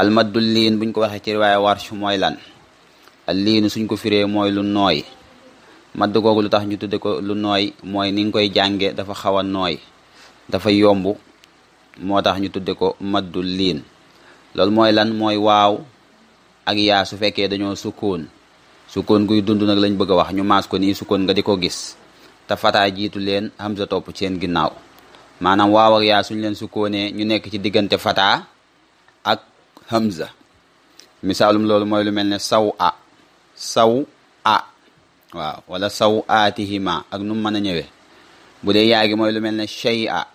almaddul liin buñ ko waxee ci riwaaya warsh mooy lan al liinu suñ ko firee mooy lu nooy madd googu lu tax ñu tudde ko lu nooy mooy ni nga koy jànge dafa xaw a nooy dafa yomb moo tax ñu tudde ko maddul liin loolu mooy lan mooy waaw ak yaa su fekkee dañoo sukkoon guy dund nag lañ bëgg a wax ñu maas ko nii sukkoon nga di ko gis te fataa jiitu leen hamza topp seen ginnaaw maanaam waaw ak yaa suñ leen sukkoonee ñu nekk ci diggante fataa ak hamza misaalum loolu mooy lu mel ne saw a waaw wala saw aatihima ak nu mu mën a ñëwee bu dee yaa gi mooy lu mel ne shay'a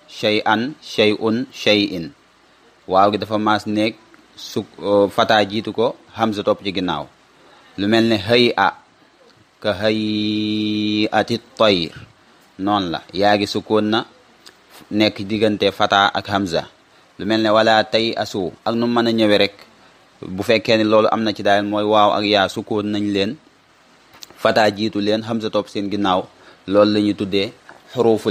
shay'an shay'un shay'in waaw gi dafa maas néeg fataa jiitu ko hamza topp ci ginnaaw lu mel ne hay'a ka hay'ati tayr noonu la yaa gi sukkoon na nekk diggante fataa ak hamza lu mel ne wala tay asu ak nu mu mën a ñëwee rek bu fekkee ne loolu am na ci daal mooy waaw ak yaa sukkoon nañ leen fataa jiitu leen hamza topp seen ginnaaw loolu la ñuy tuddee xurufu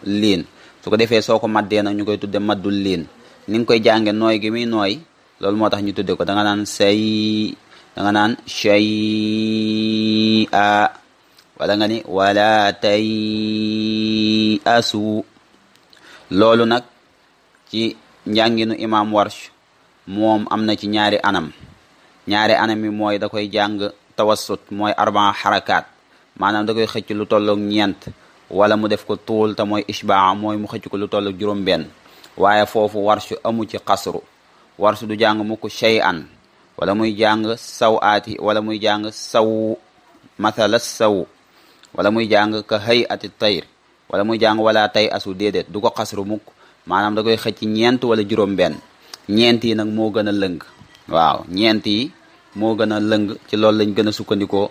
liin su ko defee soo ko maddee nag ñu koy tudde maddul liin ni nga koy jànge nooy gi muy nooy loolu moo tax ñu tudde ko da nga naan shay a wala nga ni wala tay asu loolu nag ci njànginu imam warsh moom am na ci ñaari anam yi mooy da koy jàng tawassut mooy arbaa xarakaat maanaam da koy xëcc lu tolloog ñeent wala mu def ko tuul te mooy ishbaa mooy mu xëcc ko lu tolloog juróom benn waaye foofu warsh amu ci xasru warsh du jàng mukk shay'an wala muy jàng saw aati wala muy jàng saw mathala saw wala muy jàng ka hay'ati tayr wala muy jàng wala tay asu déedéet du ko xasru mukk maanaam da koy xëcc ñeent wala juróom benn ñeent yi nag moo gën a lëng waaw ñeent yi moo gën a lëng ci loolu lañ gën a sukkandikoo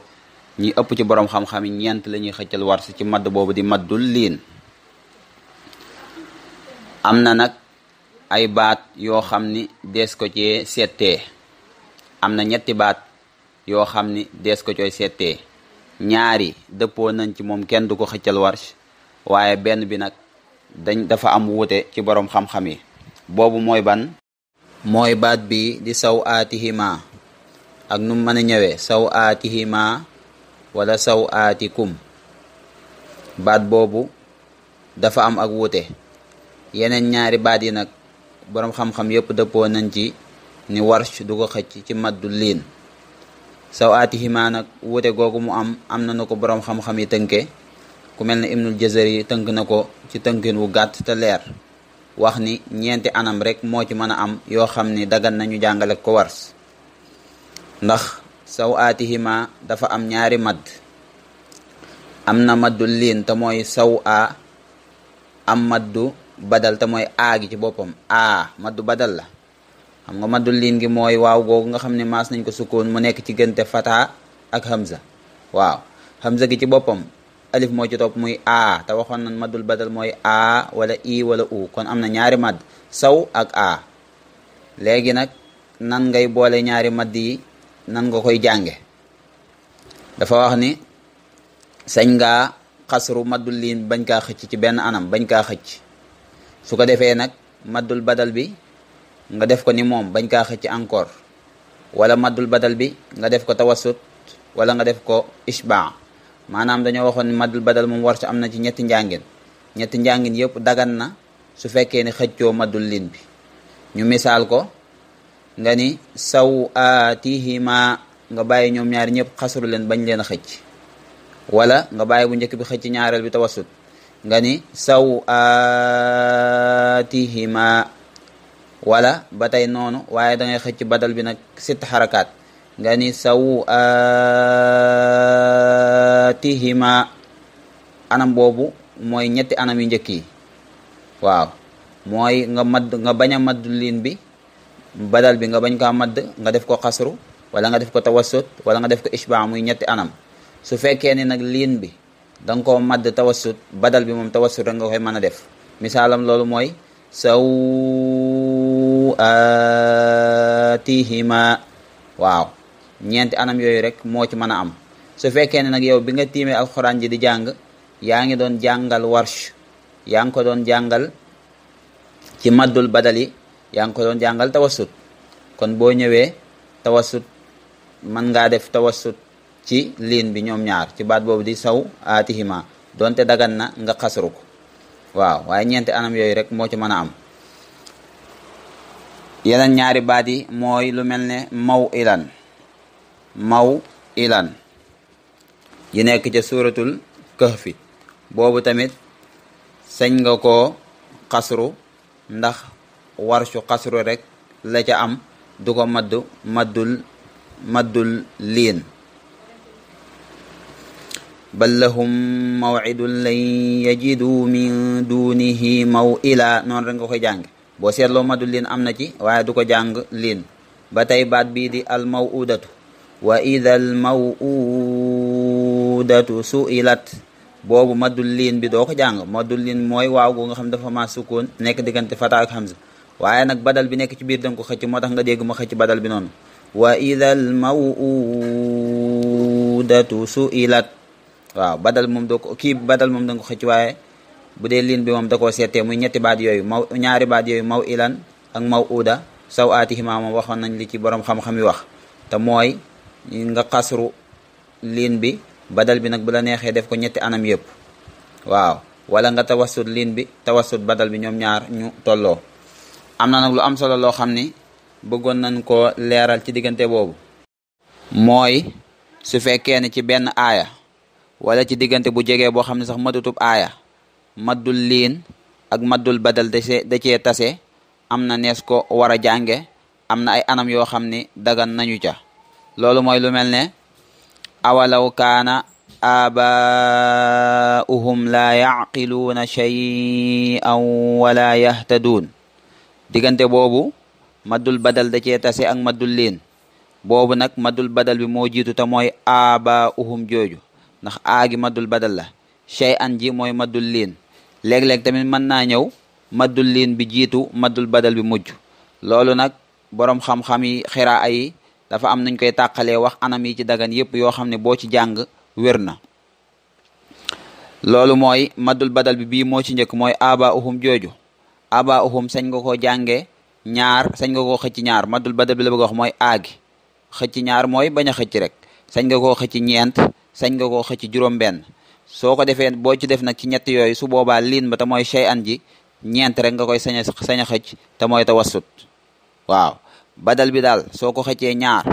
ñi ëpp ci borom xam-xam yi ñeent la ñuy xëccal warsh ci madd boobu di maddul liin am na nag ay baat yoo xam ni dees ko cee settee am na ñetti baat yoo xam ni dees ko cooy settee ñaari dëppoo nañ ci moom kenn du ko xëccal warsh waaye benn bi nag dafa am wuute ci borom xam-xam yi boobu mooy ban mooy baat bi di saw aatihima ak nu mën a ñëwee saw aatihima wala saw aatikum baat boobu dafa am ak wuute yeneen ñaari baat yi nag boroom xam-xam yépp dëppoo nañ ci ni warsh du ko xëcc ci maddul liin saw aatihima nag wuute googu mu am na ko boroom xam-xam yi tënke ku mel ne ibnul jazari tënk na ko ci tënkin wu gàtt te leer wax ni ñeenti anam rek moo ci mën a am yoo xam ni dagan nañu jàngale ko warsh ndax saw aatihima dafa am ñaari madd am na maddul liin te mooy saw a am maddu badal te mooy a gi ci boppam maddu badal la xam nga maddul liin gi mooy waaw googu nga xam ne maas nañ ko sukkoon mu nekk ci gënte fata ak hamza waaw hamza gi ci boppam alif moo ci topp muy a te waxoon nañ maddul badal mooy a wala i wala u kon am na ñaari madd saw ak a léegi nag nan ngay boole ñaari madd yi nan nga koy jànge dafa wax ni sañ ngaa xasru maddul liin bañ kaa xëcc ci benn anam bañ kaa xëcc su ko defee nag maddul badal bi nga def ko ni moom bañ kaa xëcc encore wala maddul badal bi nga def ko tawassut wala nga def ko ishba maanaam dañoo waxoon ni maddul badal moom warsh am na ci ñetti njàngin yëpp dagan na su fekkee ni xëccoo maddul liin bi ñu misaal ko nga ni saw aatihima nga bàyyi ñoom ñaari ñëpp xasru leen bañ leen a xëcc wala nga bàyyi bu njëkk bi xëcc ñaareel bi tawassut nga ni saw aatihima wala ba tey noonu waaye da ngay xëcc badal bi nag 6 xarakaat nga ni saw aatihima anam boobu mooy ñetti anam yu njëkk yi waaw mooy nga bañ a madd liin bi badal bi nga bañ kaa madd nga def ko xasru wala nga def ko tawassut wala nga def ko ishba muy ñetti anam su fekkee ni nag liin bi da nga koo madd tawassut badal bi moom tawassut rek nga koy mën a def misaalam loolu mooy saw aatihima waaw ñeenti anam yooyu rek moo ci mën a am su fekkee ne nag yow bi nga tiimee alxuraan ji di jàng yaa ngi doon jàngal warsh yaa ngi ko doon jàngal ci maddul badali yaa ngi ko doon jàngal tawassut kon boo ñëwee tawassut mën ngaa def tawassut ci liin bi ñoom ñaar ci baat boobu di saw aatihima donte dagan na nga xasru ko waaw waaye ñeenti anam yooyu rek moo ci mën a am. yeneen ñaari baat yi mooy lu mel ne maw ilan yi nekk ca suuratul kahfi boobu tamit sañ nga koo xasru ndax warshu xasru rek la ca am du ko maddul liin. bal lahum maw'idun lan yajidu min dunihi maw'ila noonu rek nga koy jàng boo seetloo maddul liin am na ci waaye du ko jàng liin. ba tey baat bii di al maw'udatu wa idha al maw'udatu su'ilat boobu maddul liin bi doo ko jàng maddul liin mooy waaw gu nga xam dafa ma sukkoon nekk diggante fata ak hamza waaye nag badal bi nekk ci biir danga ko xëcc moo tax nga dégg ma xëcc badal bi noonu wa idha al maw'udatu su'ilat waaw badal moom doo ko kii badal moom danga ko xëcc waaye bu dee liin bi moom da koo seetee muy ñetti baat yooyu ñaari baat yooyu maw ilan ak maw uda saw aatihima moom waxoon nañ li ci borom xam-xam yi wax te mooy nga xasru liin bi badal bi nag bu la neexee def ko ñetti anam yëpp waaw wala nga tawassut liin bi tawassut badal bi ñoom ñaar ñu tolloo. am na nag lu am solo loo xam ni bëggoon nañ ko leeral ci diggante boobu mooy su fekkee ne ci benn aaya wala ci diggante bu jegee boo xam ne sax matutub aaya maddul liin ak maddul badal da cee tase am na nees ko war a jànge am na ay anam yoo xam ni dagan nañu ca loolu mooy lu mel ne awalaw kaana abaa'uhum laa yaqiluuna shay'an wala yahtaduun diggante boobu maddul badal da cee tase ak maddul liin boobu nag maddul badal bi moo jiitu te mooy abaa'uhum jooju ndax aagi maddul badal la shay'an ji mooy maddul liin léeg-léeg tamit mën naa ñëw maddul liin bi jiitu maddul badal bi mujj loolu nag boroom xam-xam yi xiraa yi dafa am nañ koy tàqalee wax anam yi ci dagan yépp yoo xam ne boo ci jàng wér na loolu mooy maddul badal bi bii moo ci njëkk mooy abaa'uhum jooju abaa'uhum sañ nga koo jànge ñaar sañ nga koo xëcc ñaar maddul badal bi la bëgg wax mooy aagi xëcc ñaar mooy bañ a xëcc rek sañ nga koo xëcc ñeent sañ nga koo xëcc juróom-benn soo ko defee boo ci def nag ci ñett yooyu su boobaa liin ba te mooy shay'an ji ñeent rek nga koy sañ a xëcc te mooy tawassut waaw badal bi daal soo ko xëccee ñaar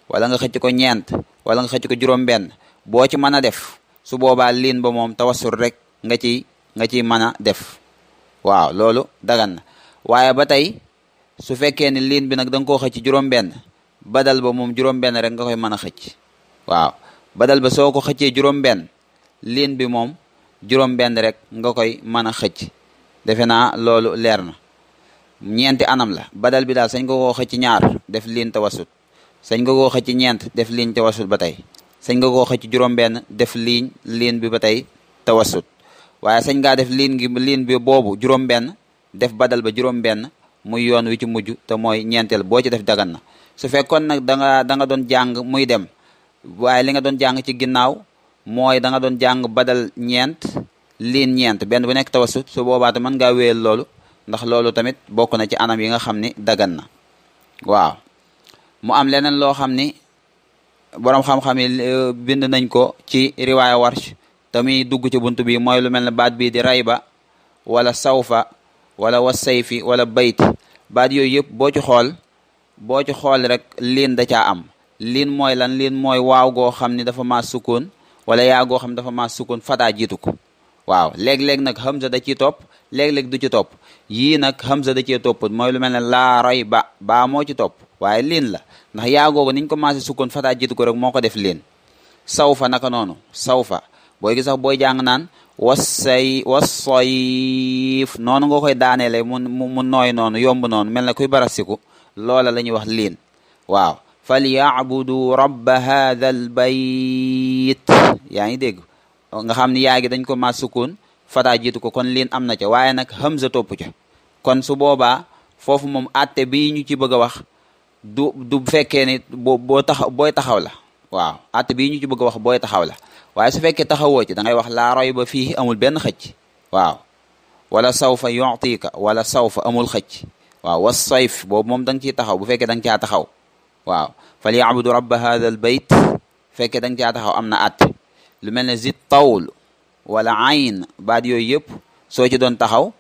wala nga xëcc ko ñeent wala nga xëcc ko juróom-benn boo ci mën a def su boobaa liin ba moom tawassut rek nga ciy mën a def waaw loolu dagan na waaye ba tey su fekkee ne liin bi nag da nga koo xëcc juróom-benn badal ba moom juróom-benn rek nga koy mën a xëcc waaw badal ba soo ko xëccee juróom-benn liin bi moom juróom-benn rek nga koy mën a xëcc defe naa loolu leer na ñeenti anam la badal bi daal sañ nga koo xëcc ñaar def liin tawassut sañ nga koo xëcc ñeent def liin tawassut ba tey sañ nga koo xëcc juróom-benn def liin bi ba tey tawassut waaye sañ ngaa def liin bi boobu juróom-benn def badal ba juróom-benn muy yoon wi ci mujj te mooy ñeenteel boo ci def dagan na su fekkoon nag da nga doon jàng muy dem waaye li nga doon jàng ci ginnaaw mooy da nga doon jàng badal ñeent liin ñeent benn bu nekk tawassut su boobaa te mën ngaa wéyal loolu ndax loolu tamit bokk na ci anam yi nga xam ni dagan na waaw mu am leneen loo xam ni boroom xam-xam yi bind nañ ko ci riwaaya warsh te muy dugg ci bunt bi mooy lu mel ne baat bii di rayba wala sawfa wala wasayfi wala bayti baat yooyu yëpp boo ci xool rek liin da caa am liin mooy lan liin mooy waaw goo xam ni dafa maa sukkoon wala yaa goo xam ne dafa maa sukkoon fataa jiitu ko waaw léeg-léeg nag hamza da ciy topp léeg-léeg du ci topp yii nag hamza da cee topp mooy lu mel ne laa roy baa moo ci topp waaye liin la ndax yaa googu niñ ko maase sukkoon fataa jiitu ko rek moo ko def liin sawfa naka noonu sawfa booy gi sax booy jàng naan wasayif noonu nga koy daaneele mu nooy noonu yomb noonu mel na kuy barasiku loola la ñuy wax liin waaw falyabudu rabba hadha al bayt yaa ngi dégg nga xam ni yaa gi dañ ko ma sukkoon fataa jiitu ko kon liin am na ca waaye nag hamza topp ca kon su boobaa foofu moom atte bi ñu ci bëgg a wax du fekkee ni booy taxaw la waaw atte bii ñu ci bëgg a wax booy taxaw la waaye su fekkee taxawoo ci da ngay wax laa roy ba fii amul benn xëcc waaw wala sawfa yu'tika wala sawfa amul xëcc waaw was sayf boobu moom da nga ciy taxaw bu fekkee da nga caa taxaw waaw fal yaabudu rabba hadha al bayt fekkee da nga caa taxaw am na at lu mel ne zit tawl wala ayn baat yooyu yëpp soo ci doon taxaw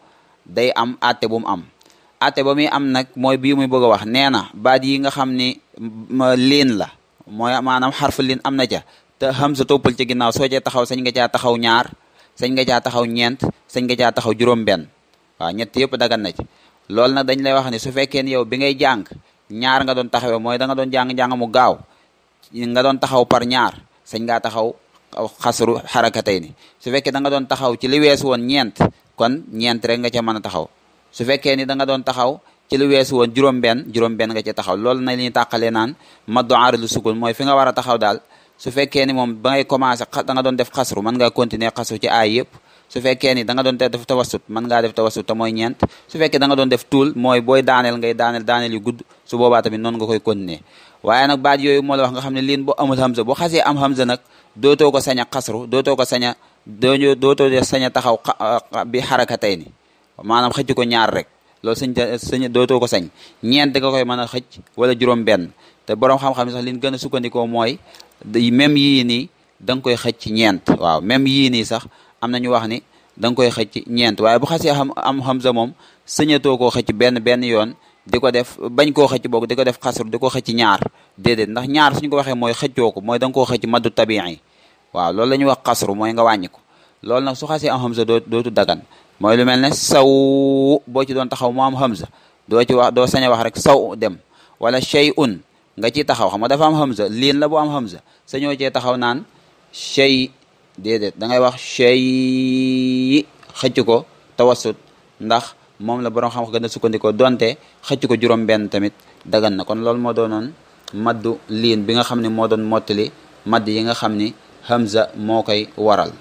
day am atte bu mu am atte ba muy am nag mooy bii muy bëgg a wax nee na baat yi nga xam ni liin la mooy maanaam xarfu liin am na ca te hamza toppal ci ginnaaw soo cee taxaw sañ nga caa taxaw ñaar sañ nga caa taxaw ñeent sañ nga caa taxaw juróom-benn waaw ñett yëpp dagan na ci loolu nag dañ lay wax ni su fekkee ni yow bi ngay jàng ñaar nga doon taxawee mooy da nga doon jàng mu gaaw nga doon taxaw par ñaar sañ ngaa taxaw xasru xarakatay ni su fekkee da nga doon taxaw ci li weesu woon ñeent kon ñeent rek nga ca mën a taxaw su fekkee ni da nga doon taxaw ci li weesu woon juróom-benn nga ca taxaw loolu na li ñuy tàqalee naan maddu aaridu sukun mooy fi nga war a taxaw daal su fekkee ni moom ba ngay commencé da nga doon def xasru mën ngaa continuer xasru ci aay yëpp su fekkee ni da nga doon def tawassut mën ngaa def tawassut te mooy ñeent su fekkee da nga doon def tuul mooy booy daaneel ngay daaneel yu gudd su boobaa tamit noonu nga koy continuer waaye nag baat yooyu moo la wax nga xam ne liin bu amul hamza bu xasee am hamza nag dootoo ko sañ a xasru dootoo ko sañ a dootoo sañ a taxaw bi xarakatay ni maanaam xëcc ko ñaar rek loolu sañ dootoo ko sañ ñeent nga koy mën a xëcc wala juróom-benn te borom xam-xam yi sax liñ gën a sukkandikoo mooy même yii nii da nga koy xëcc ñeent waaw même yii nii sax am na ñu wax ni da nga koy xëcc ñeent waaye bu xasee am hamza moom sañatoo koo xëcc benn yoon di ko def bañ koo xëcc boog di ko def xasru di ko xëcc ñaar déedéet ndax ñaar suñu ko waxee mooy xëccoo ko mooy da nga koo xëcc maddu tabi'i waaw loolu la ñuy wax xasru mooy nga wàññi ko loolu nag su xasee am hamza dootu dagan mooy lu mel ne saw boo ci doon taxaw mu am hamza doo sañ a wax rek saw dem wala shay'un nga ciy taxaw xam nga dafa am hamza liin la bu am hamza sañoo cee taxaw naan shay déedéet da ngay wax shay xëcc ko tawassut ndax moom la borom xam gën a sukkandikoo donte xëcc ko juróom-benn tamit dagan na kon loolu moo doonoon maddu liin bi nga xam ne moo doon mottali madd yi nga xam ni hamza moo koy waral